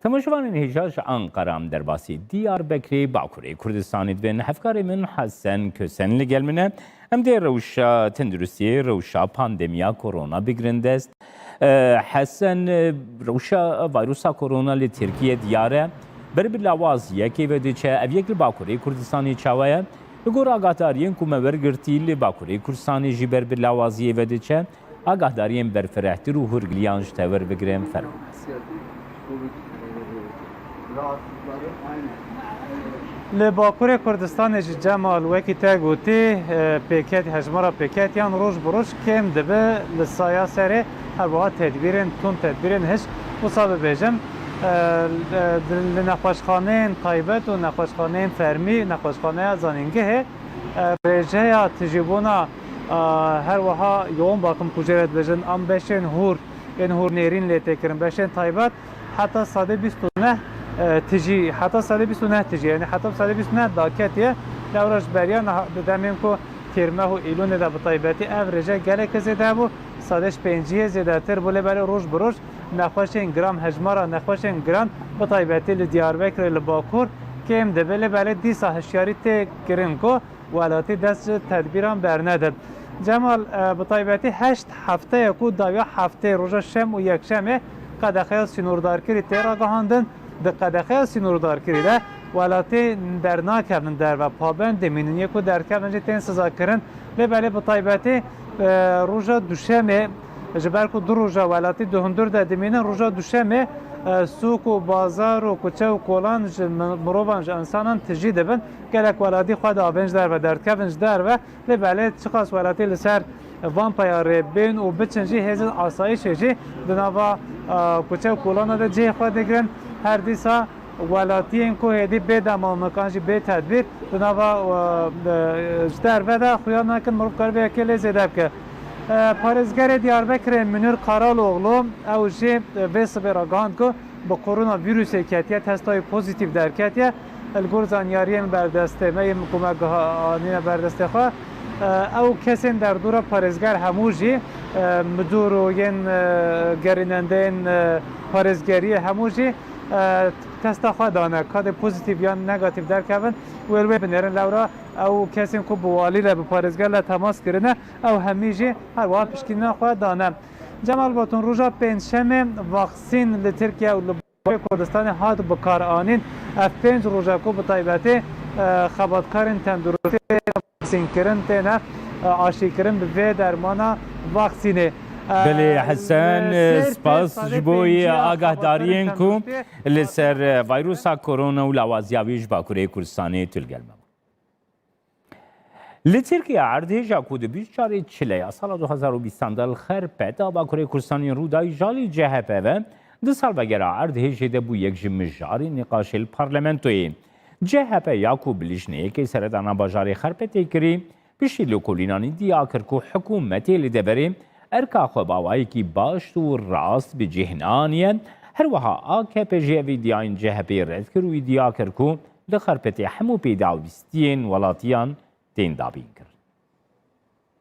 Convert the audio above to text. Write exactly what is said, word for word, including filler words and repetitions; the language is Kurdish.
Temaşevanên hêja ji Ankara em derbasî Diyarbekirê Bakurê Kurdistanê dibin. Hevkarê min Hesen Kösen li gel min e. Em dê rewşa tenduristiyê, rewşa pandemiya korona bigirin dest. E, Hesen, e, rewşa vayrusa korona li Tirkiye diyar e. Ber bi lawaz yekê ve diçe. Ev yek li Bakurê Kurdistanê çawa ye? Li gor agahdariyên ku me wergirtî li Bakurê Kurdistanê jî ber bi lawaziyê ve diçe. Agahdariyên berfirehtir û hûrgiliyan ji te werbigirin, fermo. Li Bakurê Kurdistanê jî Cemal wekî te gotî, e, pêket, hejmara pêketiyan roj bi roj kêm dibe li saya serê, her wiha tedbîrên tund, tedbîrên hişk wisa bibêjim, e, e, li nexweşxaneyên taybet û nexweşxaneyên fermî, nexweşxaneya zanîngehê, e, rêjeya tijîbûna, e, her wiha yoğun bakım ku jê re dibêjin, em beşên hûr, ên hûr nêrîn lê tê kirin, beşên taybet, heta sedê bîst û neh, e, tijî, heta sedê bîst û neh tijî, yanî heta sedê bîst û neh daketiye. Lewra ji beriya niha, di demên ku Têrmeh û Îlûnê de bi taybetî ev rêje gelekî zêde bû, sedê ji pênciyê zêdetir bû, lê belê roj bi roj nexweşên giran, hejmara nexweşên giran, bi taybetî li Diyarbekirê, li Bakur kêm dibe, lê belê dîsa hişyarî tê kirin ku welatî dest ji tedbîran bernedin. Cemal, e, bi taybetî heşt hefte ye ku dawiya heftê roja şem û yekşemê qedexeya sînordarkirî tê ragihandin. Di qedexeya sînordarkirî de welatî dernakevin derve, pabend dimînin, yê ku derkevin jî tên sizakirin. Lê belê bi taybetî, e, roja duşemê, ji ber ku du roja welatî di hundir de dimînin, roja duşemê, e, sûk û bazar û kuçe û kolan ji mi-, mirovan, ji insanan tijî dibin. Gelek welatî xwe davên ji derve, derdkevin ji derve, lê belê çiqas welatî li ser van peyarê bên û biçin jî, hêzên asayişê jî di nava, e, kuçe û kolana de cihê xwe digirin. Her dîsa welatiyên ku hêdî bê demamek an jî bê tedbîr di nava, e, e, ji derve de xuya nakin mirov karibe yekê lê zêde bike. E, parêzgerê Diyarbekirê Münir Karaloglu, ew jî, e, vê sibê ragihand ku bi koronavîrusê ketiye, testa wî pozîtîf derketiye. Li gor zanyariyên berdestê me, yên ku me giha-, anîne berdestê xwe, e, ew kesên derdora parêzger hemû jî, e, midûr û yên, e, gerînendeyên, e, parêzgeriyê hemû jî, e, testa xwe dane. Kadê pozîtîf yan negatîf derkevin, wê li wê binêrin. Lewra ew kesên ku bi walî re, bi parêzger re temas kirine, ew hemî jî her wiha piştgirina xwe dane. Cemal Baton, roja pêncşemê vaksîn li Tirkiye û li Bakurê Kurdistanê hat bikaranîn. Ev pênc roj e ku bi taybetî, e, xebatkarên tenduristî têne vaksînkirin, têne, e, aşîkirin bi vê dermana vaksînê. E, Belê Hesen, li sêr spas pênc ji bo yê agahdariyên ku li ser, e, vayrusa korona û lawaziya wî ji Bakurê Kurdistanê tu li gel me bû. Li Tirkiye erdhêja ku di bîst çarê çile ya sala du hezar û bîstan de li Xerpeta Bakurê Kurdistanê rûdayî ji alî C H P ve di salvegera erdhêjê de bû yek ji mijarên nîqaşê li parlamentoyê. C H P ya ku bi lijneyekê seredana bajarê Xerpetê kirî, piştî lêkolînanî diya kir ku hikûmetê li deverê erka xwe bi awayekî baş û rast bi cih neaniye. Her wiha A K P jî ev îdiayên C H P'yê red kir û îdiya kir ku li Xerpetê hemû pêdawîstiyên welatiyan tên dabînkirin.